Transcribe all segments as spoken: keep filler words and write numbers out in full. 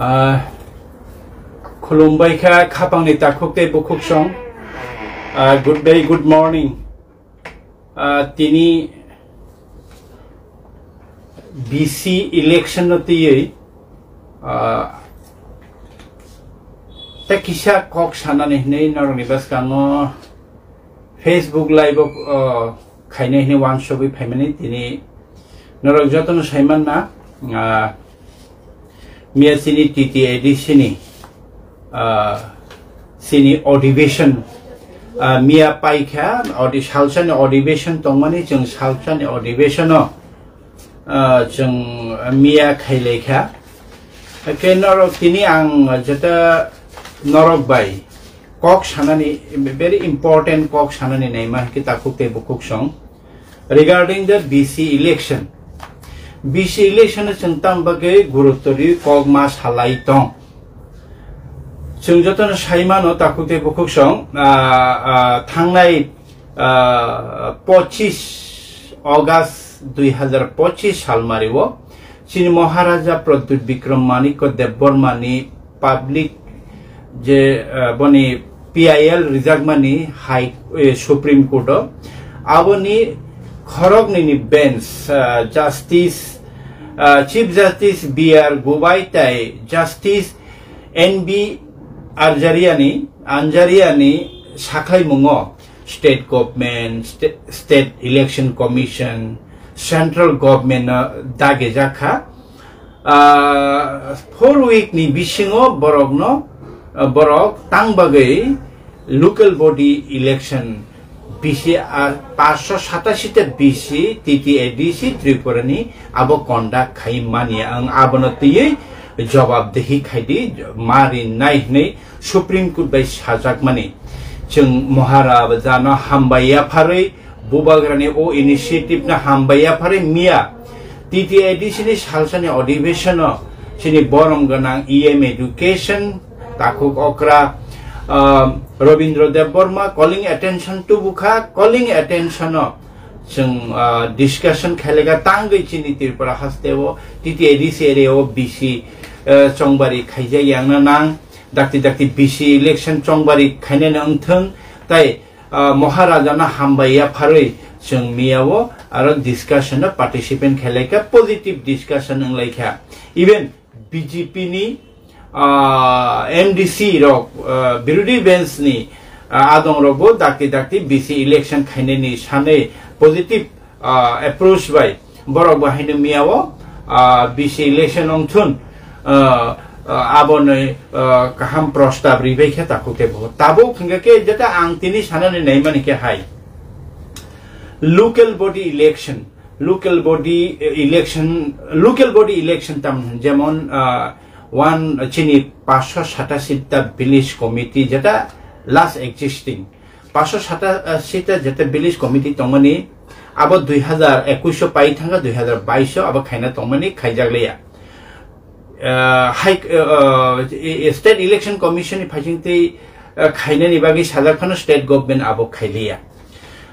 Ah, khulumbai kha khapangni takhuk tei bukhuk song. Ah, good day, good morning. Ah, tini B C election no twiwi, ah, tei kisa kok sanani hinwi norokni bwskango Facebook live o, ah, khainai hinwi wansugwi phaimani tini norok jotono saimanna, ah, miya chini T T A D C ni, ah, chini adhibeshon, ah, miya paikha, odi-, salsani adhibeshon tongmani, chwng salsani adhibeshono, ah, chwng miya khailaikha. Hake norok tini ang jeta norok bai kok sanani, very important kok sanani naima hake takhuk tei bukhuk song. Regarding the B C election, B C election no chwng tam bagwi gurutto ri kok ma salai tong. Chwng jotono sai mano takhuk tei bukhuk song, ah, ah, thangnai, ah, pochis August dui hazar pochis salmari o chini Maharaja Pradyut Bikram Manikya Debbarma ni public je, ah, boni P I L rijakmani High, eh, Supreme Court o, aboni khoroknwi ni bench, ah, Justice, ah, Chief Justice B R Gobhai tai Justice N B Arjariani, Anjariani sakhaimungo state government, sta-, state election commission, central government no dagijak kha. Ah, four week ni bisingo borokno, ah, borok tang bagwi local body election B C, ah, paanch sho satashi ta B C T T A D C Tripura ni abo conduct khai manya, ang abono twiwi jobab dehi khaidi, ma rinai hinwi Supreme Court bai sajakmani. Chwng Maharaja no hambai yapharwi, Bubagrani o initiative no hambai yapharwi miya T T A D C ni salsani adhibeshon o chini borom gwnang E M Education, takhuk okra, ah, Rabindra Debbarma calling attention tubukha, calling attention o chwng, ah, discussion khailaikha tangwi chini Tripura haste o T T A D C area o B C, ah, chongbari khaijak yangna nang, dakti dakti B C election chongbari khainani wngthwng, tai, ah, Maharaja no hambai yapharwi chwng miya o aro discussion o participant khailaikha, positive discussion wnglaikha. Even B J P ni, ah, M D C rok, ah, birodhi bench ni, ah, adong rok bo dakti dakti B C election khainani sanwi positive, ah, approach bai borok bo haino miya o, ah, B C election wngthun, ah, ah, aboni, ah, kaham prostab ribai khe takhuk tei bukhuk. Tabuk hingkha khe jeta ang tini sanani naimani khe hai local body election, local body, eh, election, local body election tam jemon, ah, one chini paanch sho satashi ta village committee jeta last existing, paanch sho satashi ta jeta village committee tongmani abo dui hazar ekush o pai thangkha, dui hazar bais o abo khaina tongmani khaijak liya. Ah, hai, ah, ah, e-, e-, State Election Commission ni phaising tei, ah, khainani bagwi sajak phano state government abo khailiya.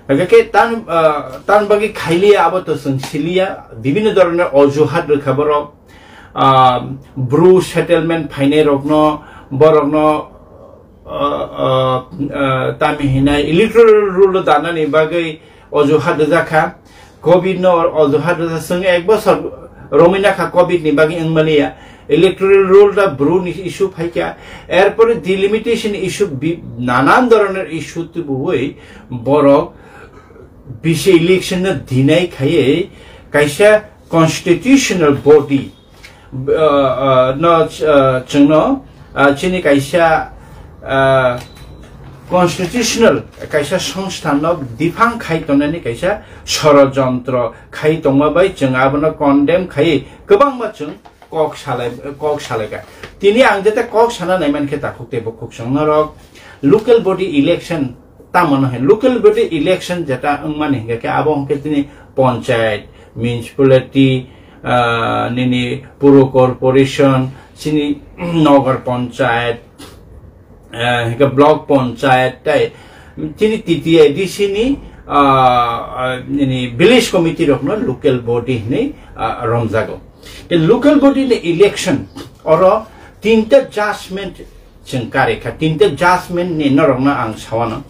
Hingkha khe tan, ah, tan bagwi khailiya abo to chwng siliya, bibhinno dhoronor ojuhat rwkha borok, ah, Bru settlement phainai rokno, borokno, ah, ah, ah, tami hinai electoral roll o danani bagwi ojuhat rwjakha, covid no ojuhat rwjak, chwng ek bosor romwi nakha covid ni bagwi wngmaniya, electoral roll da Bru ni issue phaikha, erpore delimitation issue bi-, nanan dhoronor issue tubuwi borok B C election no deny khaiwi kaisa constitutional body, ah, ah, no, ah, chwngno, ah, chini kaisa, ah, constitutional kaisa songsthanno diphang khai tongnani kaisa sorojontro khai tongma bai chwng abono condemn khai kwbangma chwng kok salai, kok salaikha. Tini ang jeta kok sana naiman khe takhuk tei bukhuk song norok local body election tamo no hai local body election jeta wngmani hingkha khe abo hingkhe tini panchayat, municipality, ah, nini puro corporation, chini nogar panchayat, ah, hingkhe block panchayat tai chini T T A D C ni, ah, ah, nini village committee rokno local body hinwi, ah, romjago. Tei local body ni election oro Tinta judgment chwng kare kha, tinta judgment ni norokno ang sawano.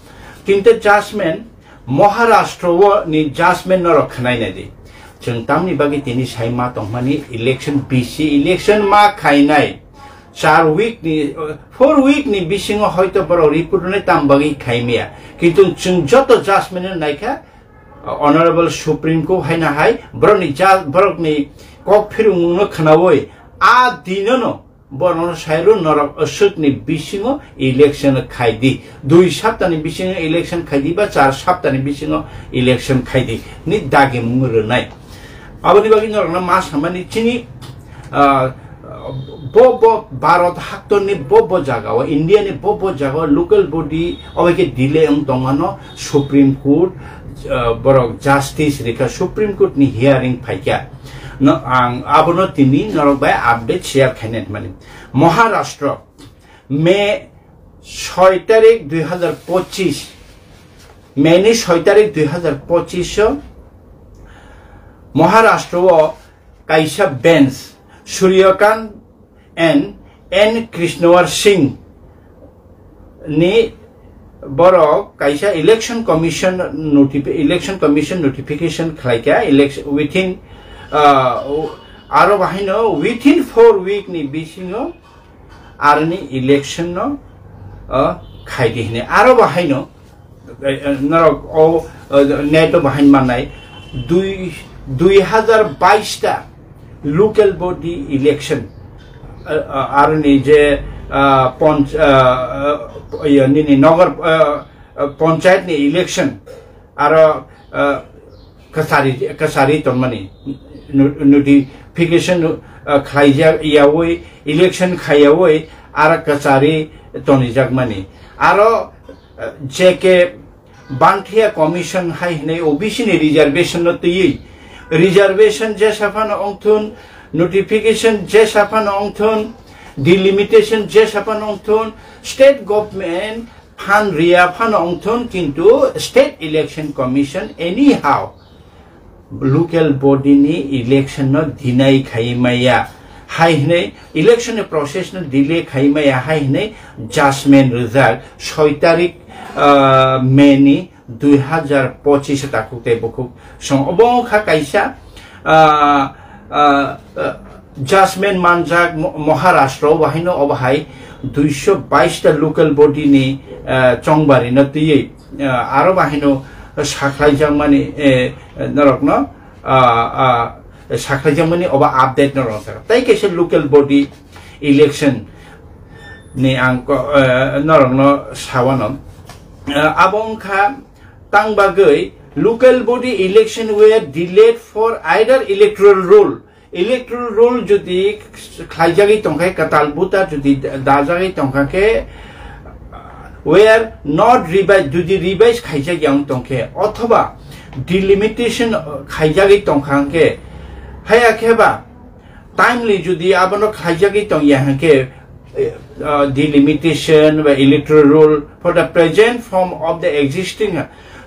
Tinta judgment Maharashtra o ni judgment norok khwnai nai di. Chwng tamni bagwi tini sai ma tongmani election bisi election ma khainai. Char week ni, four week ni bisingo hoito borok report rwnai tam bagwi khaimaya. Kintu chwng joto judgment no naikha, Honorable Supreme Court haino hai borokni ja-, borokni kok phirungmungno khwnaui a dinono borokno sairw norok aswkni bisingo election khaidi, dui saptani bisingo election khaidi ba char saptani bisingo election khaidi ni dagimung rwnai. Aboni bagwi norokno ma samani chini, ah, bo bo Bharat haktorni bo bo jagao, India ni bo bo jagao local body obaikhe delay wng tongmano Supreme Court, ah, borok justice rikha, Supreme Court ni hearing phaikha. No, ang abono tini norok bai update share khainai mani. Maharashtra, May soi tarik dui hazar pochis, May ni soi tarik dui hazar pochis o Maharashtra o kaisa bench Suryakant and N Krishnawar Singh ni borok kaisa election commission notifi-, election commission notification khlaikha election within, uh, aro bahaino within four week ni bisingo aroni election no, uh, khaidi hini aro bahaino, eh, eh, norok o, eh, neto bahain manai dui, dui hazar bais ta local body election, eh, eh, aroni je, ah, ponch-, ah, ah, iya, nini nogar, ah, ah, panchayat ni election aro, ah, kasari, kasari tongmani no-, notification, ah, khlaijak yawi election khaiyawi aro kasari tonijakmani aro, ah, J K Banthia Commission hai hinai O B C ni reservation no twiwi, reservation jesa phano ongthun, notification jesa phano ongthun, delimitation jesa phano ongthun, state government phan riya phano ongthun, kintu State Election Commission anyhow local body ni election no deny khai maya hai hinai, election ni process no delay khai maya hai hinai judgment rijak soi tarik, ah, May ni dui hazar pochis takhuk tei bukhuk song obo wngkha kaisa, ah, ah, ah, judgment manjak Mo-, Maharashtra o bahaino obo hai duiso bais ta local body ni, ah, chongbari no twiwi, ah, aro bahaino sakhlaijakmani, eh, norokno, ah, ah, sakhlaijakmani obo update norok tei kaisa local body election ni ang ko-, eh, norokno sawano. Eh, abo wngkha tang bagwi local body election were delayed for either electoral roll. Electoral roll jodi khlaijagwi tongkha, kwtal buta jodi dajagwi tongkha khe, were not revised, jodi revise khaijak yang tongkhe, othoba delimitation, uh, khaijagwi tongkha khe, haya khe ba, timely jodi abono khlaijagwi tong ya hwnkhe, eh, uh, delimitation ba electoral roll for the present form of the existing,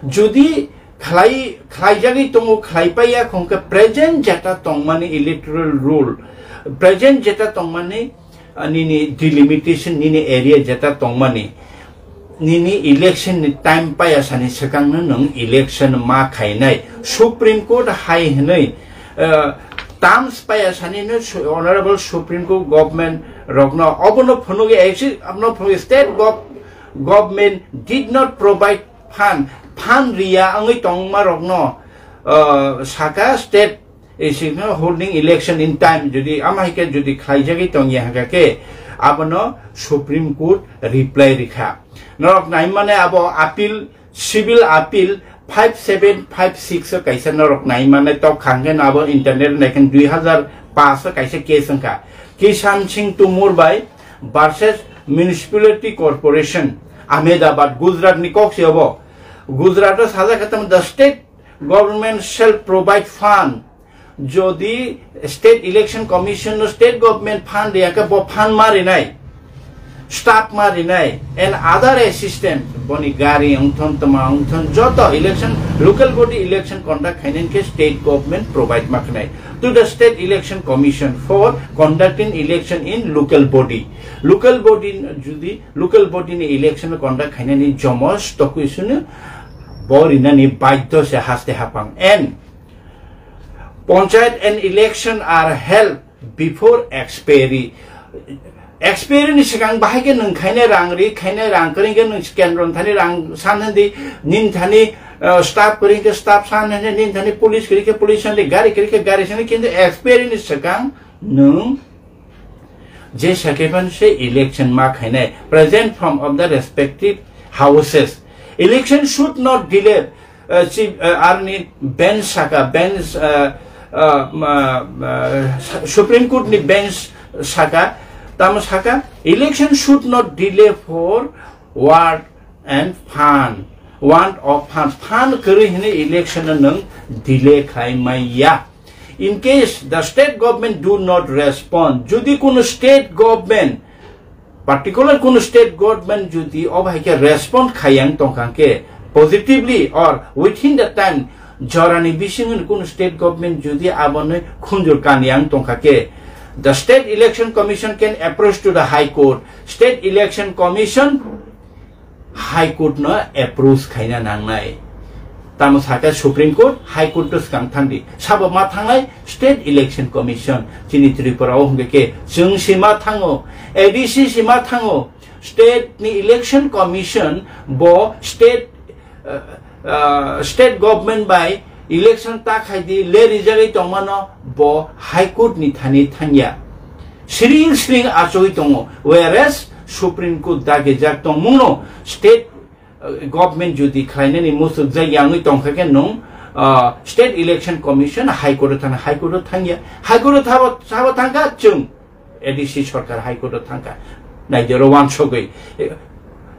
jodi khlai, khlaijagwi tongo, khlaipai ya khongkhe present jeta tongmani electoral roll, present jeta tongmani, uh, nini delimitation, nini area jeta tongmani, nini election ni time paya sani swkangno nwng election ma khainai. Supreme Court hai hwnwi, uh, terms paya sani no su-, Honorable Supreme Court government rokno obono phunugwi exi-, abono phunugwi state gov-, government did not provide fund, fund riya wngwi tongma rokno, uh, saka state, eh, sino holding election in time, jodi ama hai khe jodi khlaijagwi tong ya hwnkha khe, abono Supreme Court reply rikha. Norok nai mane abo appeal, civil appeal five seven five six o kaisa norok nai mane tok khang khe abo internet nai khe dui hazar paanch o kaisa case wngkha. Kishan Singh Tumur bai versus Municipality Corporation, Ahmedabad, Gujarat ni kok se abo. Gujarat o sajak khe tamo the state government shall provide fund. Jodi State Election Commission no state government fund riya khe bo fund ma rinai, staff ma rinai, and other assistant, boni gari wngthon, toma wngthon, joto election, local body election conduct khainai khe state government provide ma khnai. to the State Election Commission for conducting election in local body. Local body jodi local body ni election conduct khainani jomos tokwi sunu bo rinani baidho se haste hapang. And panchayat and election are held before expiry. Expiry ni sikang bahai ke nwng khainai rang ri, khainai rang kwrwi ke nwng kendro thani rang san handi, nin thani, uh, staff kwrwi ke staff san handi, nin thani police kwrwi ke police handi, gari kwrwi ke gari sani, kintu expiry ni sikang nwng je sakhe phan se election ma khainai present form of the respective houses. Election should not delay, uh, chief, uh, arni bench saka, bench, uh, uh, ma, uh, Supreme Court ni bench saka, tamo saka, election should not delay for want and fund, want of fund, fund kwrwi hwnwi election no nwng delay khai maya. In case the state government do not respond, jodi kono state government, particular kono state government jodi o bahai khe respond khayang tongkha khe, positively or within the time jorani bisingo kono state government jodi aboni khunjur kanyang tongkha khe, the State Election Commission can approach to the High Court. State Election Commission High Court no approach khaina nangnai. Tamo sakha Supreme Court, High Court to swkang thangdi. Sabo ma thangnai State Election Commission. Chini Tripura o hwnkhe khe chwng si ma thango, A D C si ma thango. State ni Election Commission bo state, uh, uh, state government bai election ta khai di le rijagwi tongmano bo High Court ni thani thangya. Siring siring achugwi tongo. Whereas Supreme Court dagijak tongmungno state, uh, government jodi khlainani musuk jak yangwi tongkha khe nwng, uh, State Election Commission High Court o thana, High Court o thangya. High Court o thabo, thabo thangkha chwng A D C sarkar High Court o thangkha. Naidi oro wansugwi, eh,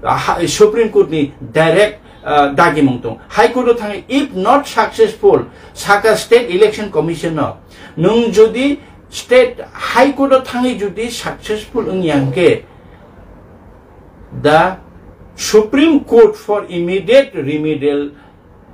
ha, Supreme Court ni direct, uh, dagimung tong. High Court o thangwi, if not successful, saka State Election Commission no. Nwng jodi State High Court o thangwi jodi successful wngya hwnkhe, the Supreme Court for immediate remedial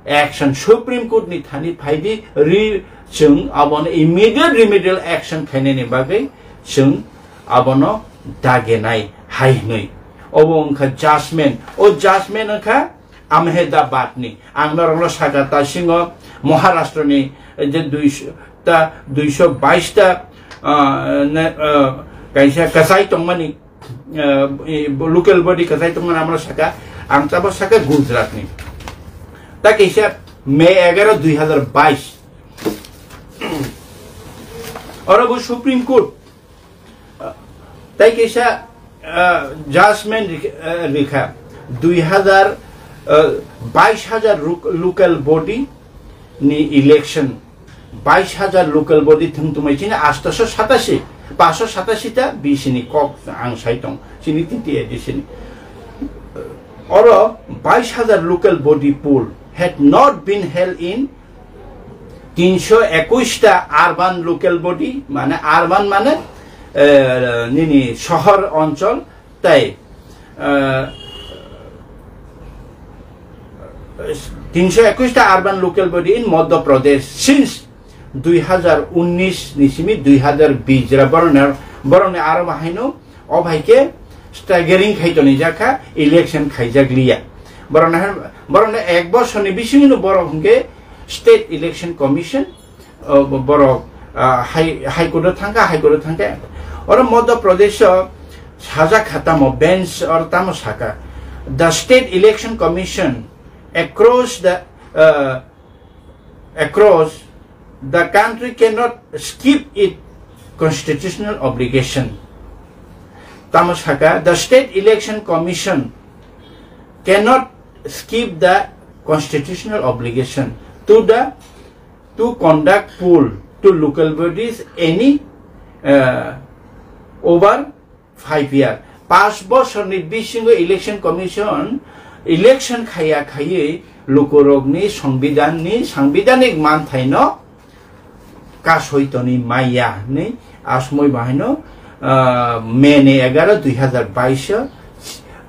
action, Supreme Court ni thani phaidi ri chwng abono immediate remedial action khainani bagwi chwng abono dagenai hai hwnwi. Obo wngkha judgment. O judgment wngkha Ahmedabad ni. Ang norokno saka ta singo Maharashtra ni je duish-, ta duiso bais ta, ah, ne, ah, kaisa kwchai tongmani, ah, i, local body kwchai tongmani amro saka, ang tabo saka Gujarat ni. Ta kaisa May egaro dui hazar bais. Oro bo Supreme Court, ah, tai kaisa, ah, judgment rik-, ah, rikha dui hazar, ah, bais hajar ruk-, local body ni election, bais hajar local body thwng tongmai chini astoso satasi, paso satasi ta B C ni kok ang sai tong chini T T A D C ni. Oro bais hajar local body poll had not been held in tinso ekush ta urban local body, mane urban mane, eh, nini sohor onchol, tai, eh, tinso ekush ta urban local body in Madhya Pradesh since dui hazar unnish ni simi dui hazar bish jora borokni, borokni aro bahaino o bai khe staggering khai toni jakha, election khaijak liya. Borokni, borokni ek bosorni bisingno borok hwnkhe State Election Commission, o, bo-, borok, ah, High, High Court o thangkha, High Court o thangkha. Oro Madhya Pradesh o sajak kha tamo bench or tamo saka, the State Election Commission across the, ah, across the country cannot skip its constitutional obligation. Tamo saka, the State Election Commission cannot skip the constitutional obligation to the, to conduct poll to local bodies any, uh, over five year. Pas bosorni bisingo Election Commission election khaya khaywi lukurokni songbidanni, sangbidanik manthaino kasoi toni maya hinwi asmoi bahaino, ah, May ni egaro dui hazar bais o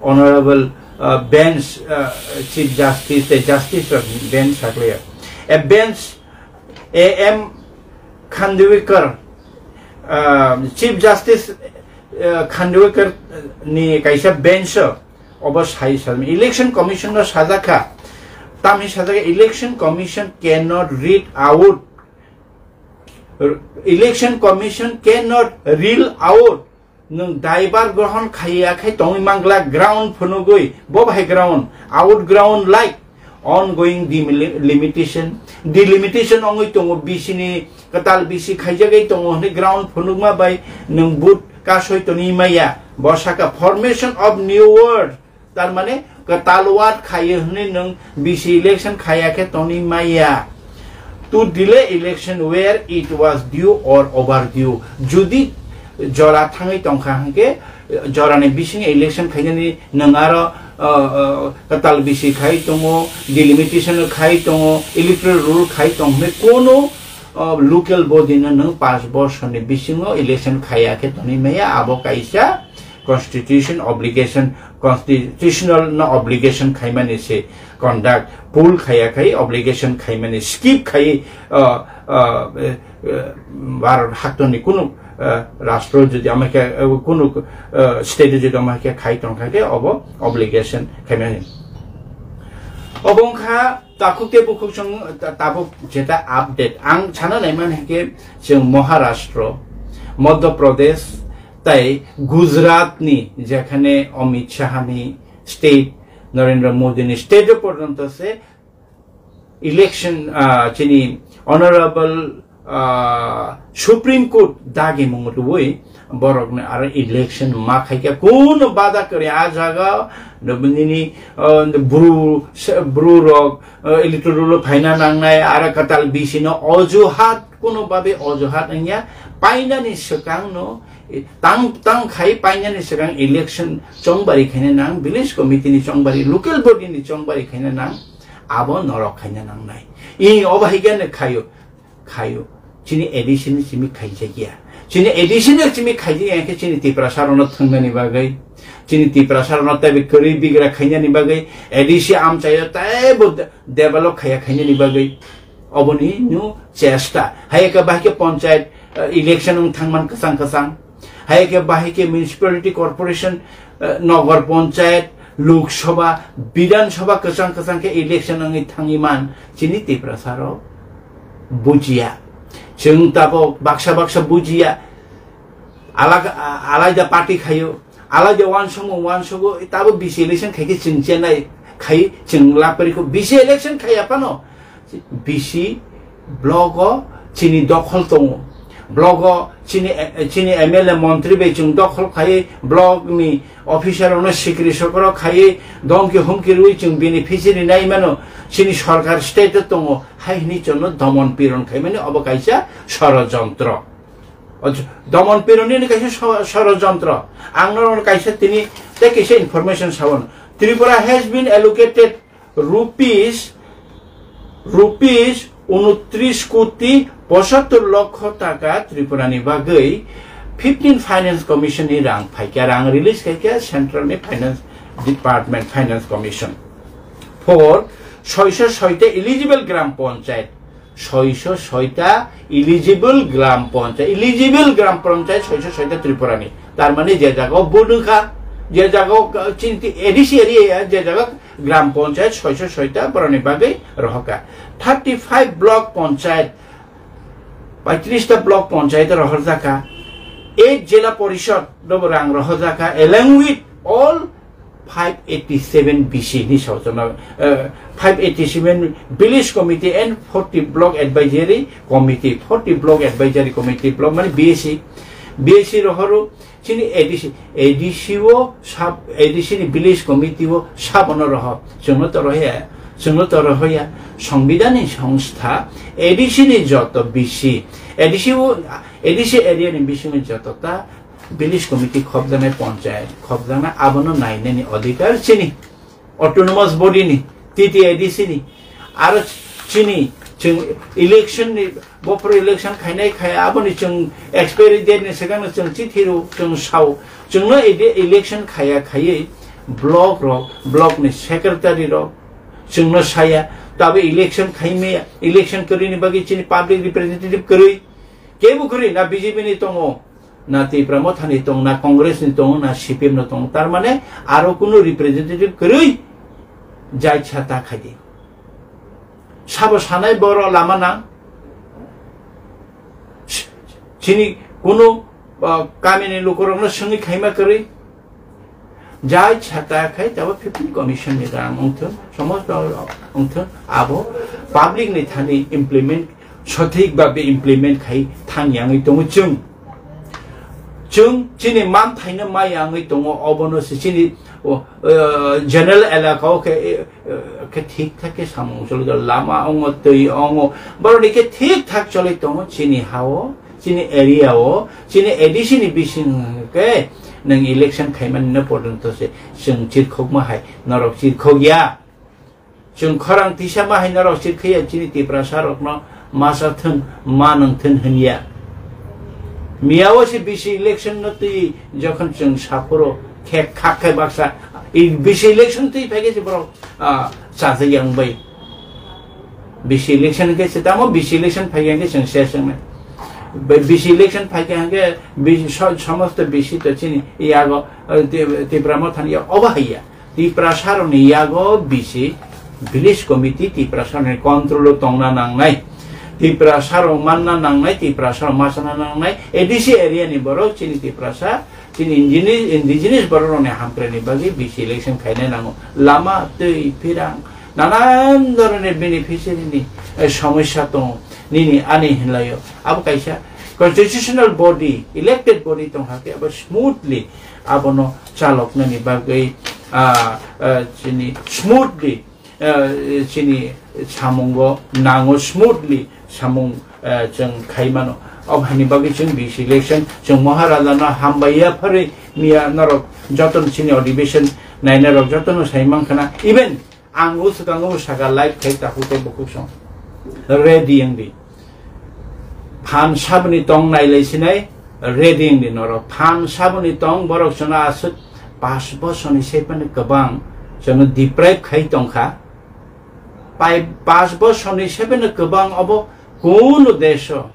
Honorable, ah, Bench, ah, Chief Justice tei Justice rok bench saklaiya. A bench, A M Khanwilkar, ah, Chief Justice, ah, Khanwilkar ni kaisa bench o obo sai sajak, Election Commission no sajak kha, tamni sajak, "Election Commission cannot read out, Election Commission cannot rule out." Nwng daibar grohon khaiya khe tongwi mangla ground phunugwi, bo bahai ground, out ground like ongoing demili-, limitation, delimitation ongwi tongo, B C ni kwtal B C khaijagwi tongo hwnwi ground phunukma bai nwng vote kasoi tonwi maya. Bo saka formation of new ward, tar mane kwtal ward khaiwi hwnwi nwng B C election khaiya khe tonwi maya. To delay election where it was due or overdue. Jodi jora thangwi tongkha hwnkhe, jorani bisingo election khainani nwng aro, uh, uh, kwtal B C khai tongo, delimitation khai tongo, electoral roll khai tong hwnwi kono, uh, local body no nwng panch bosorni bisingo election khaiya khe tonwi maya, abo kaisa constitution obligation, constitutional no obligation khaimani se conduct, poll khaiya khai obligation khaimani, skip khai, uh, uh, uh, Bharat haktoni kunu, uh, rastro jodi ama khe, uh, kunu, uh, state jodi ama khe khai tongkha khe obo obligation khaimani. Obo wngkha takhuk tei bukhuk chwng ta-, tabuk jeta update. Ang sana naiman hwnkhe chwng Maharashtra, Madhya Pradesh tei Gujarat ni, jekhane Amit Shah ni state, Narendra Modi ni state o porjonto se election, ah, chini honorable, ah, Supreme Court dagi mung rwui borokni aro election ma khaikha, kunu bada kwrwi. A jaga nini, ah, bru, bru rok, ah, electoral roll o phaina nangnai, aro kwtal B C no ojuhat, kuno babe ojuhat wngya, painani swkang no, eh, tang, tang khai painani swkang election chongbari khaina nang, village committee ni chongbari, local body ni chongbari khaina nang, abo norok khaina nangnai. I obo hai khe khaio, khaio. Chini A D C ni simi khaijakya. Chini A D C ni simi khaijakya khe chini Tiprasa rokno thwngnani bagwi, chini Tiprasa rokno teibo kwrwi bigra khainani bagwi, A D C amchaio teibo de-, develop khaiya khainani bagwi. Oboni no chesta. Hai khe bahai khe panchayat, eh, election wng thangman kwchang kwchang. Hai khe bahai khe municipality corporation, eh, nogor panchayat, Lok Sabha, Bidhan Sabha kwchang kwchang khe election wngwi thangwi man chini Tiprasa rok bujiya. Chwng tabuk baksa baksa bujiya. Alak-, a-, alaida party khaio. Alaida uansukmung uansugo, tabuk B C election khai khe chwng chenai khai chwng lapri kho. B C election khaiya phano B C block o chini dokhol tongo. Block o chini, chini M L A montri bai chwng dokhol khai block ni officer rokno sikri sokro khai domki humki rwi chwng beneficiary nai mano. Chini sorkar state o tongo, hai hwnwi chwngno domon piron khai mani obo kaisa sorojontro. O j-, domon pironi ni kaisa so-, sorojontro. Ang norok kaisa tini tei kaisa information sabon. Tripura has been allocated rupees, rupees unotris koti pochattor lokho taka Tripura ni bagwi fifteen Finance Commission ni rang phaikha, rang release khaikha Central ni Finance Department, Finance Commission. For soiso soita eligible gram panchayat, soiso soita eligible gram panchayat, eligible gram panchayat soiso soita Tripura ni. Tar mane je jaga o bodo kha, je jaga o, uh, chinti A D C area ya, je jaga gram panchayat soiso soita boroni bagwi rohoka. Thirty five block panchayat, paitris ta block panchayat rohorjaka. Eight jila porishod no bo rang rohorjaka, along with all five eighty seven B C ni sochona, eh, five eighty seven village committee and forty block advisory committee, forty block advisory committee, block mane B A C, B A C rohoro chini A D C, A D C o sab, A D C ni village committee o sabono roho, chwngno to rohya, chwngno to rohya, songbidani songstha, A D C ni joto B C, A D C o, A D C area ni bisingo joto ta village committee khopjaknai, panchayat khopjaknai, abono nainani adhikar chini autonomous body ni, T T A D C ni, aro chini chwng election ni, bophoro election khainai khai, aboni chwng expiry date ni swkang no chwng chithi rw, chwng sao, chwngno ede-, election khaiya khaiwi block rok, block ni secretary rok chwngno saya, tabo election khaimaya, election kwrwini bagwi chini public representative kwrwi, Kebo kwrwi, na B J P ni tongo, na Tipra Motha ni tongo, na Congress ni tongo, na C P M no tongo. Tar mane aro kunu representative kwrwi jai chata khaidi. Sabo sanai boro lama nang. Chini kunu, uh, kamini lukurokno swngwi khaima kwrwi. Jai chata khai tabo fifteen commission ni rang wngthun, somosto wngthun, abo public ni thani implement, sothik babe implement khai thang yangwi tongo chwng. Chwng chini manthaino ma yangwi tongo, obono se chini, o, o, general elaka o khe, e, e, khe thik thak khe samung choli tongo, lama ongo, twi ongo, boroni khe thik thak choli tongo chini ha o, chini area o, chini A D C ni bising khe nwng election khaimani no porjonto se chwng chirkhokma hai norok chirkhok ya. Chwng khorang tisa ma hai norok chirkhe ya, chini Tiprasa rokno masa thun, ma nang thun hwn ya. Miya o se B C election no twi jokhon chwng saphuru khe khak khai baksa, i B C election twi phai khe se borok, ah, chajak ya wng bai. B C election khe se tamo B C election phai khe chwng ses wngnai. Bai B C election phai khe hwnkhe B C so-, somosto B C to chini yago, ah, Ti-, Tipra Motha ni yago obo hai ya. Tiprasa rokni yago B C village committee Tiprasa rokni control o tongna nangnai. Tiprasa rok manna nangnai, Tiprasa rok machana nangnai. A D C area ni borok chini Tiprasa, chini indigenous, indigenous borok rokni hamkrai ni bagwi B C election khaina nango. Lama, twi, phirang, nanan dhoroner beneficiary ni, eh, somosya tongo. Nini ani hinlaio. Abo kaisa constitutional body, elected body tongkha khe abo smoothly abono chaloknani bagwi, ah, ah, chini smoothly, ah, chini samungo nango, smoothly samung, ah, chwng khai mano. Obo haini bagwi chwng B C election, chwng Maharaja no hambai ya phari miya norok jotono chini adhibeshon nainai rok jotono sai mankha na. Even ang o swkango saka live khai takhuk tei bukhuk song. Ready wng di. Phan saboni tong nailai sinai, ready wng di norok. Phan saboni tong borok chwngno aswk pash bosorni sephano kwbang chwngno deprive khai tongkha. Pai pash bosorni sephano kwbang obo kunu deso,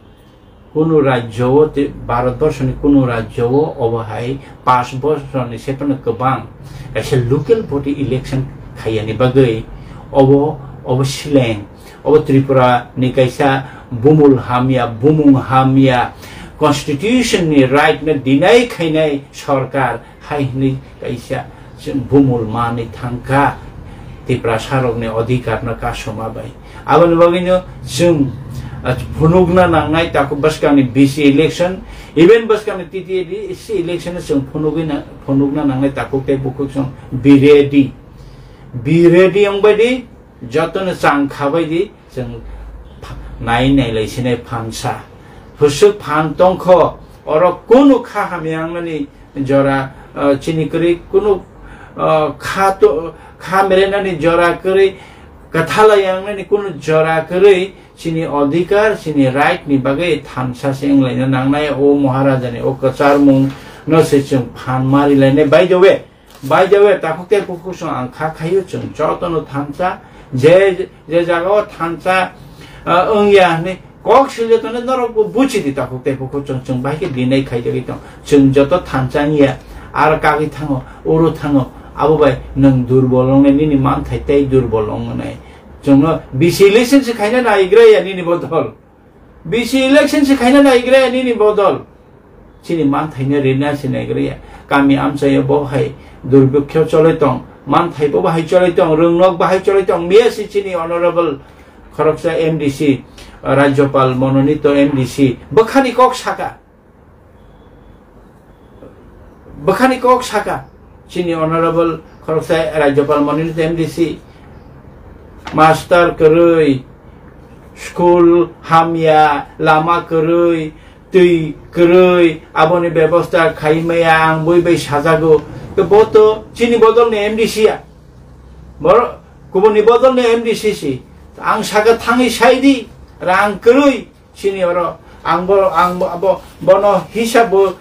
kunu rajyo o tei Bharat borsoni kunu rajyo o obo hai pash bosorni sephano kwbang kaisa local body election khaiyani bagwi obo, obo sileng. Obo Tripura ni kaisa bumul hamya, bumung hamya, constitution ni right no deny khainai sorkar hai hwnwi kaisa chwng bumul manwi thangkha Tiprasa rokni adhikar no kasuma bai. Aboni bagwi no chwng, ah, phunukna nangnai takhuk bwskangni B C election, even bwskangni T T A D C election no chwng phunugwi na, phunukna nangnai takhuk tei bukhuk chwng be ready. Be ready wng bai di, jotono chang kha bai di, chwng pha-, nai nai lai sinai phan sa. Hwswk phan tongkho, oro kunu kha hamya wngnani jora, ah, chini kwrwi kunu, ah, kha to, kha merenani jora kwrwi, kwthala yangnani kunu jora kwrwi, chini adhikar, chini right ni bagwi thansa se wnglaina nangnai. O Maharaja ni o kwcharmung no se chwng phan mari lainai. By the way, By the way, takhuk tei bukhuk song ang kha khaio, chwng jotono thansa, je, je jagao thansa, ah, wngya hwnwi kok swi jotono norok bo buchi di takhuk tei bukhuk song, chwng bai khe dinai khaijagwi tong. Chwng joto thansa wngya, aro kagwi thango, uro thango, abo bai nwng durbol wngnai, nini manthai tei durbol wngnai. Chwngno B C election se khaina naigra ya nini bodol. B C election se khaina naigra ya nini bodol. Chini manthaino rina se naigra ya. Kami amchaio bo hai durbikkhyo choloi tong. Manthai bo bahai choloi tong. Rwngnok bahai choloi tong. Miya se chini honorable khoroksa M D C, Rajyopal mononito M D C. Bwkhani kok saka. Bwkhani kok saka, chini honorable khoroksa Rajyopal mononito M D C, master kwrwi, school hamya, lama kwrwi, twi kwrwi, aboni bebosta khai maya ang bui bai sajago. To bo to chini bodolni M D C ya. Boro kubuni bodolni M D C si. Ang saka thangwi sai di, rang kwrwi, Chini oro ang bo, ang bo, bo, bono hisab bo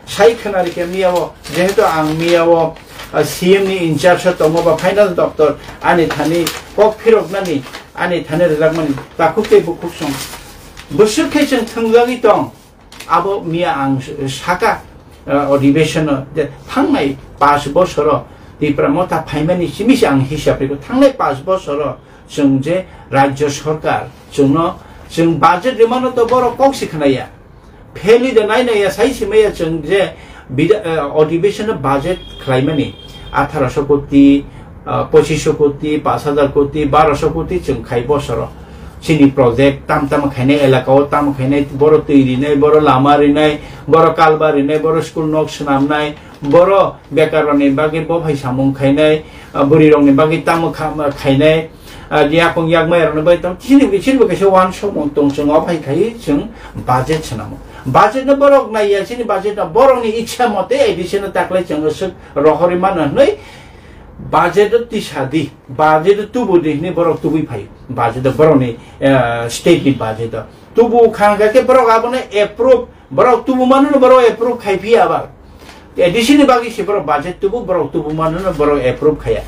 sai khna rikhe miya o, jehetu ang miya o, ah, C M ni in charge o tongo ba finance doctor, ani thani kok phiroknani, ani thani rwjakmani takhuk tei bukhuk song. Bwswk khe chwng thwngjagwi tong, Abo miya ang s-, saka, ah, odhibeshon o je thangnai pash bosoro Tipra Motha phaimani simi se ang hisab rikho, thangnai pash bosoro chwng je rajya sarkar chwngno, chwng budget rimano to borok kok se khwnaya. Pheli de nai nai ya, sai simaya chwng je bida-, eh, odhibeshon o budget khlaimani atharo sho koti, ah, pochish sho koti, pash hajar koti, baro sho koti chwng khai bosoro. Chini project tam tam khainai, elaka o tam khainai, boro twi rinai, boro lama rinai, boro kalba rinai, boro school nok swnamnai, boro bekarrokni bagwi bo phai samung khainai, ah, bwrwirokni bagwi tamo kha-, khainai, ah, yakung yakmai rokni bagwi tamo chini, chini bo kaisa uansukmung tong, chwng o phai khai chwng budget swnamo. Budget no borok naiya, chini budget no borokni ichha mote A D C no taklai chwng swk rohorwi mano hwnwi budget o tisa di, budget o tubu di hwnwi borok tubui phai. Budget o borokni, ah, state ni budget o tubu kha hwnkha khe borok abono approve, borok tubu mano no borok approve khai phiya ba. A D C ni bagwi se borok budget tubu, borok tubu mano no borok approve khaya.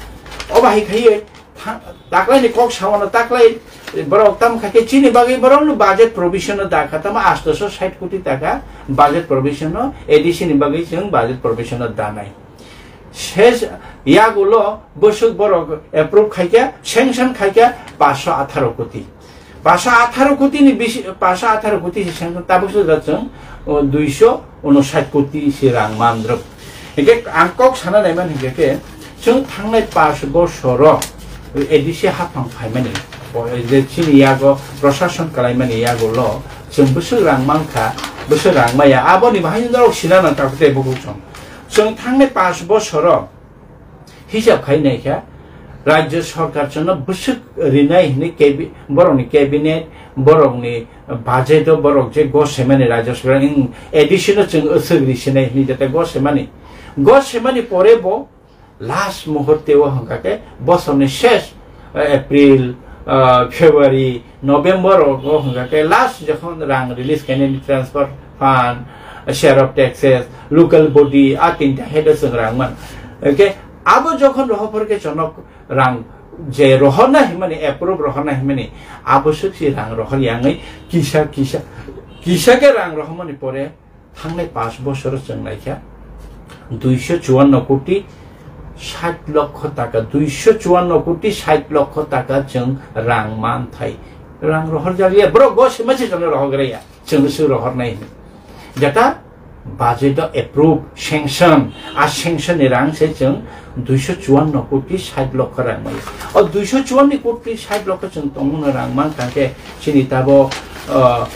O bahai khaiye tha-, taklai ni kok sawano taklai borok tam kha khe chini bagwi borok no budget provision no da kha, tamo asto sho sait koti taka budget provision no A D C ni bagwi chwng budget provision no danai. Ses yagulo bwswk borok approve khaikha, sanction khaikha pash sho atharo koti. Pash sho atharo koti ni bisi, pash sho atharo koti se sanction tabuk se da chwng, o, dui sho unosait koti se rang mandrwk. Hingke ang kok sana naiman hingke ke chwng thangnai pash bosoro A D C haphang phaimani, o, je chini yago prosason kalaimani yagulo chwng bwswk rang mankha, bwswk rang maya, aboni bahai norok sina nang kakte bukuchong. Chwng thangnai pash bosoro hisab khai naikha, rajya sarkar chwngno bwswk rinai hwnwi cabi-, borokni cabinet, borokni budget o borok je gos semaini rajya sarkar, in A D C no chwng aswk ri sinai hwnwi jeta gos semani. Gos semani pore bo last muhurte o hwnkha khe bosorni ses, eh, April, eh, February, November o, o hwnkha khe last jokhon rang release khainani transfer fund, share of taxes, local body, a tinta head o chwng rang man. Hwnkhe abo jokhon rohor pore khe chwngno rang je rohorna himani, approve rohorna himani, abo swk se rang rohor yangwi kisa, kisa, kisa khe rang rohormani pore thangnai pash bosoro chwng naikha duiso chuanno koti sait lokho taka, duiso chuanno koti sait lokho taka chwng rang manthai. Rang rohor jagya, borok gos sema se chwngno rohor graya, chwngno swk rohornai hwnwi. Jeta budget o approve, sanction, a sanction ni rang se chwng duiso chuanno koti sait lokho rang mai. O duiso chuanno koti sait lokho chwng tongmano rang man kha khe chini tabo, ah,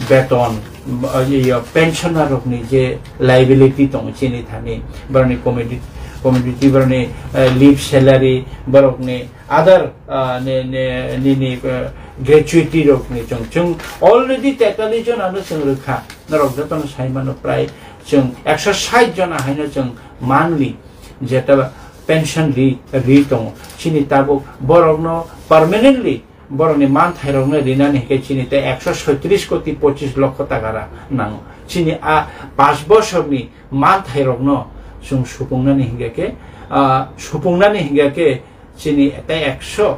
beton, ah, iyo, pensioner rokni je liability tongo chini thani, borokni commodity, commodity, borokni, eh, leave salary, borokni other, ah, ni, ni, nini, eh, gratuity rokni chwng, chwng already tetali jona no chwng rwkha. Norok jotono sai mano, prai chwng ekso sait jona haino chwng monthly jeta pension ri, ri tongo. Chini tabuk borokno permanently borokni manthairokno rinani hinkhe chini tei ekso soitris koti pochis lokho taka ra nango. Chini a panch bosorni manthairokno chwng supungnani hinkhe khe, ah, supungnani hinkhe khe chini tei ekso,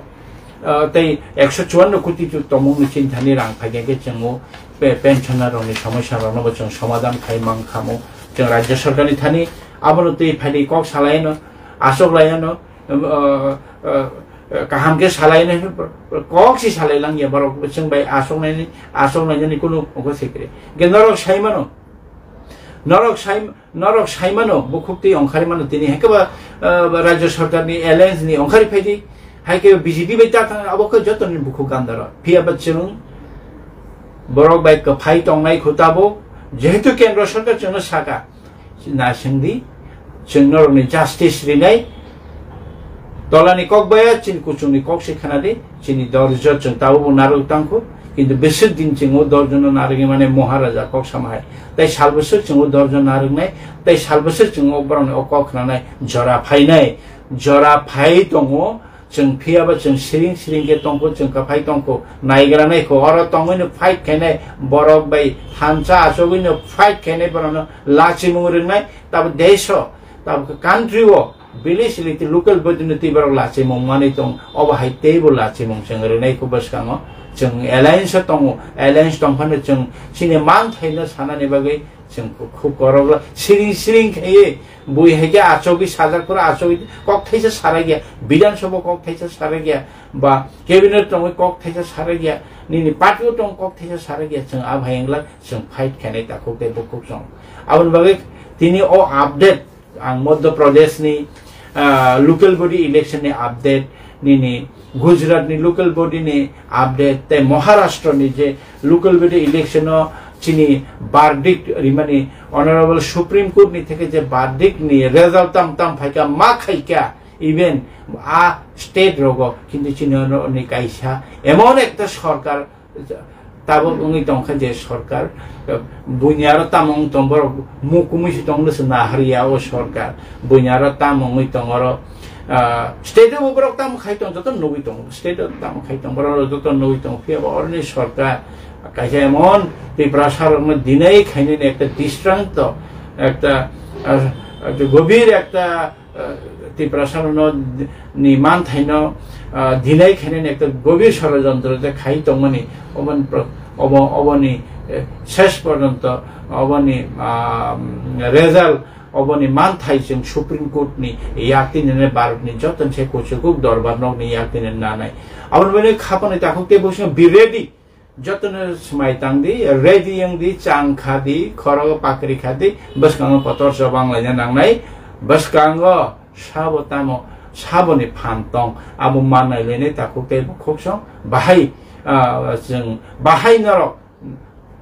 ah, tei ekso chuanno koti tu tongmungni chini thani rang phaikha khe chwngo pe-, pensioner rokni somosya rokno bo chwng somadhan khai mankha mo. Chwng rajya sarkarni thani abono twi phaidi kok salaino, achuk laiano, ah, ah, kaham khe salaino, kok si salai langya borok chwng bai achuknaini, achuknaini kunu ongkha sikri. Ge norok sai mano, norok sai, norok sai mano, bukhuk twi ongkhari mano tini, hai khe ba, ah, rajya sarkarni alliance ni ongkhari phaidi, hai khe B J P bai ta thang, abo khe jotoni bukhuk gandaro. Phiya ba chwng borok bai kwphai tongnai kho tabuk, jehetu kendro sarkar chwngno saka, naisingdi, chwng norokni justice rinai, tolani kok baya, chini kuchungni kok se khwnadi, chini dorjo chwng tabukbo narwk tangkho, kintu bwswk din chwng o dorjono narwgwi mane Maharaja kok sama hai. Tai sal bwswk chwng o dorjo narwknai, tai sal bwswk chwng o borokni o kok khwnanai jora phainai, jora phai tongo, chwng phiyaba chwng siring siring khe tongkho, chwng kwphai tongkho, naigra naikho, oro tongwino fight khainai borok bai thansa achugwino fight khainai borokno lachimung rwngnai, tabo desh o, tabo country o, village elite local body no twi borok lachimung manwi tong, obo hai teibo lachimung chwng rwnai kho bwskango. Chwng alliance o tongo, alliance tongphano chwng chini manthaino sanani bagwi chwng khub koroklo siring siring khaiwi bui hai khe achogwi sajak phuru achogwi kok thaisa sarakya, Bidhan Sabha kok thaisa sarakya, ba cabinet tongwi kok thaisa sarakya, nini party o tong kok thaisa sarakya, chwng a bhai wngla chwng fight khainai takhuk tei bukhuk chwng. Aboni bagwi tini o update ang Madhya Pradesh ni, ah, local body election ni update, nini Gujarat ni local body ni update, tei Maharashtra ni je local body election o chini verdict rimani Honorable Supreme Court ni theke je verdict ni result tam tam phaika ma khaika, even a state rogo, kintu chini ono ni kaisa emon ekta sorkar tabuk wngwi tongkha je sorkar, buini aro tamo wng tong borok mukumui se tongno se naharya o sorkar, buini aro tamo wngwi tong oro, ah, state o borok tamo khai tong joto nugwi tong, state o tamo khai tong borok joto nugwi tong, phiya bo oroni sorkar kaisa emon Tiprasa rokno dinai khainani ekta distranto, ekta, ah, ekta gobir ekta ah, Tiprasa rokno ni manthaino, ah, dinai khainani ekta gobir sorojontro je khai tongmani, oboni pro-, obo-, oboni, eh, ses porjonto oboni, ah, result oboni manthai chwng Supreme Court ni yak tini nai Bharat ni joto ni se kuchukuk dorbar nok ni yak tini nanai. Aboni bagwi khapani takhuk tei bwskango be ready. Jotono swmai tang di, ready wng di, chang kha di, khorogo pakri kha di, bwskango kotor chobang laina nangnai, bwskango sabo tamo, saboni phan tong, abo manai lainai takhuk tei bukhuk song, bahai, ah, chwng, bahai norok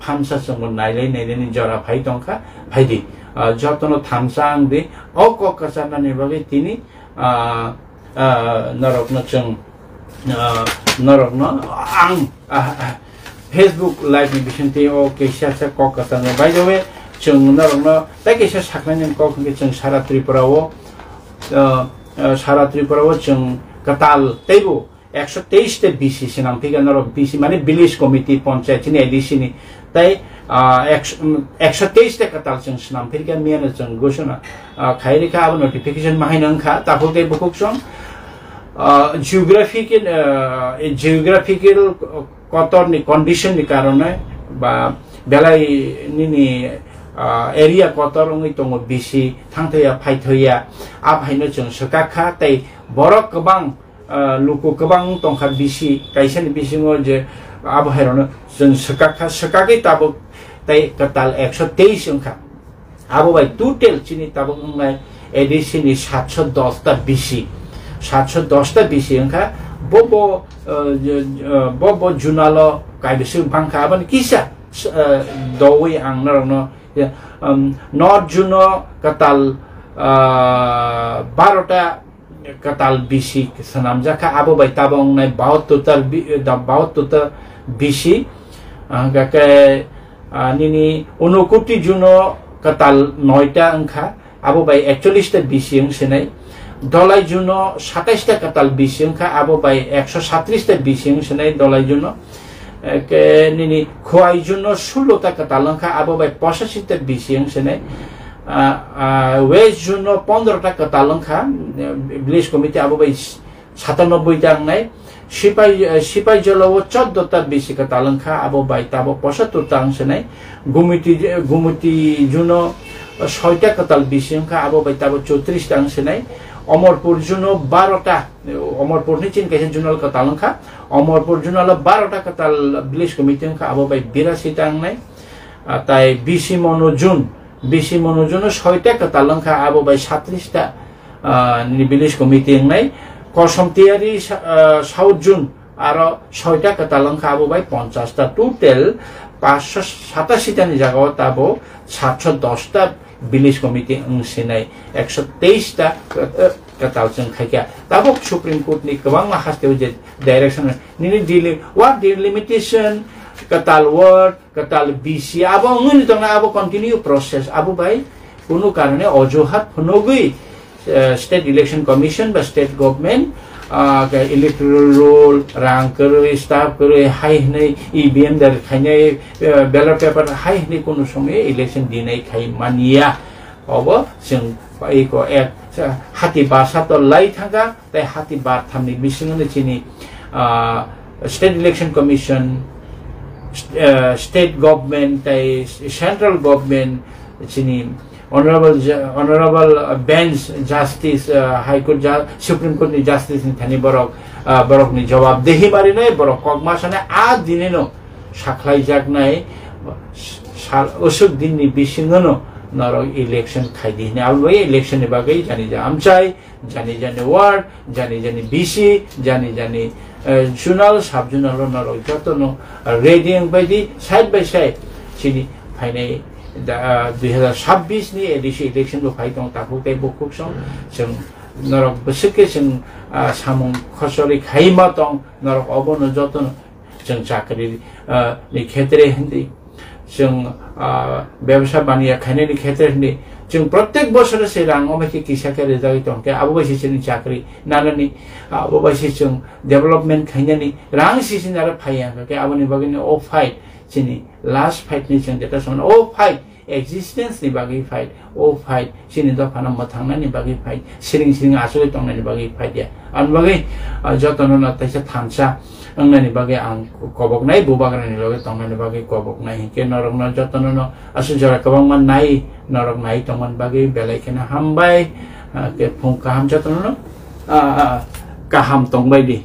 phansa chwngbo nailai nainani jora phai tongkha, phai di, ah, jotono thamsa wng di, o kok kwcharnani bagwi tini, ah, ah, norokno chwng, ah, norokno ang, ah, ah, Facebook live ni bisingtwi o kaisa sa kok kwcharno. By the way, chwng norokno tei kaisa saknani kok hwnkhe chwng sara Tripura o, ah, ah, sara Tripura o chwng kwtal teibo ekso teis ta B C swnam phika norok B C mane village committee, panchayat chini A D C ni tei, ah, ekso, um, ekso teis ta kwtal chwng swnam phirkha miyano chwng gosona, ah, khai rikha abo notification mahaino wngkha takhuk tei bukhuk song, ah, geographical, ah, geographical kotor ni condition ni karone ba belai nini, ah, area kotor wngwi tongo B C thangthaiya phaithoiya a phaino chwng swkak kha tei borok kwbang ah, luku kwbang tongkha B C, kaisani bisingo je abo hairokno chwng swkak kha, swkagwi tabuk tei kwtal ekso teis wngkha. Abo bai total chini tabuk wngnai A D C ni satso dos ta B C, satso dos ta B C wngkha. Bo bo, ah, je, ah, bo bo junalo kaibising bangkha, aboni kisa, ah, dowi ang norokno, um, North June o kwtal, ah, baro ta kwtal B C swnamjak kha, abo bai tabuk wngnai bahattor ta bi-, da-, bahattor ta B C, ah, hwnkha khe, ah, nini Unakoti June o kwtal noita wngkha, abo bai ekchollish ta B C wng sinai, Dhalai June o satais ta kwtal B C wngkha, abo bai ekso satris ta B C wng sinai Dhalai June o. Eke nini Khowai June o sullo ta kwtal wngkha, abo bai pochashi ta B C wng sinai. Ah, ah, West June o pondro ta kwtal wngkha, eh, village committee abo bai satanoboi ta wngnai. Sipai, eh, Sipaijala o choddo ta B C kwtal wngkha, abo bai tabuk pochattor ta wng sinai. Gumiti, Gumiti June o soita kwtal B C wngkha, abo bai tabuk chotris ta wng sinai. Omorpur June o baro ta, Omorpur ni chini kaisa junal kwtal wngkha. Omorpur junal o baro ta kwtal village committee wngkha, abo bai birasi ta wngnai. Ah, tai B C Mano June, B C Mano June o soita kwtal wngkha, abo bai satris ta, ah, ni village committee wngnai. Kosom Tiyari sa-, ah, South June aro soita kwtal wngkha, abo bai ponchas ta, total paanch sho satasi ta ni jaga o tabo satsho dos ta village committee wng sinai, ekso teis ta, eh, kwtal chwng khaikha. Tabuk Supreme Court ni kwbangma hasteo je direction nini deli-, ward delimitation, kwtal ward, kwtal B C, abo wngwi tongnai, abo continue process, abo bai kunu karone ojuhat phunugwi, eh, State Election Commission ba state government, ah, ke electoral roll, rang kwrwi, staff kwrwi, hai hwnwi E V M der khainai, eh, ballot paper hai hwnwi kunu somoi election dinai khai manya. Obo chwng iko ek, hati basa to lai thangkha, tei hati bar thamni bisingo no chini, ah, State Election Commission, st- uh, state government tei central government chini honorable ju- honorable bench justice, uh, high court ju- supreme court ni justice ni thani borok, uh, borok ni jawab dehi marinai, borok kok ma sanai, a dinino sakhlaijaknai sal usuk din ni bisingono norok election khaidi hinwi, abo bai election ni bagwi jani ja amchai, jani jani ward, jani jani B C, jani jani, eh, zonal, sub zonal o norok jotono ready wng bai di, side by side chini phainai da, ah, dui hazar sabbish ni A D C election bo phai tong takhuk tei bukhuk song. Chwng norok bwswk khe chwng, ah, samung khosori khai ma tong, norok obono jotono chwng chakri, ah, ni khetre hindi, chwng, ah, bebsa baniya khainani khetre hindi, chwng protek bosoro se rang omo khe kisa khe rijagwi tong khe, abo bai se chini chakri nanani, abo bai se chwng development khainani rang sisi naro phaiya khe, aboni bagwi ni o fight chini last fight ni chwng jeta samano o fight existence ni bagwi fight, o fight chini dophano mwthangnani bagwi fight, siring siring achugwi tongnani bagwi fight ya. Ani bagwi, ah, jotono no taisa thansa wngnani bagwi ang koboknai, bubagrani loge tongnani bagwi koboknai. Hinkhe norokno jotono no aswk jora kwbangma nai, norok nai tongmani bagwi belai kheno hambai. Ah, khe phung kaham jotono no, ah, ah, kaham tongbai di.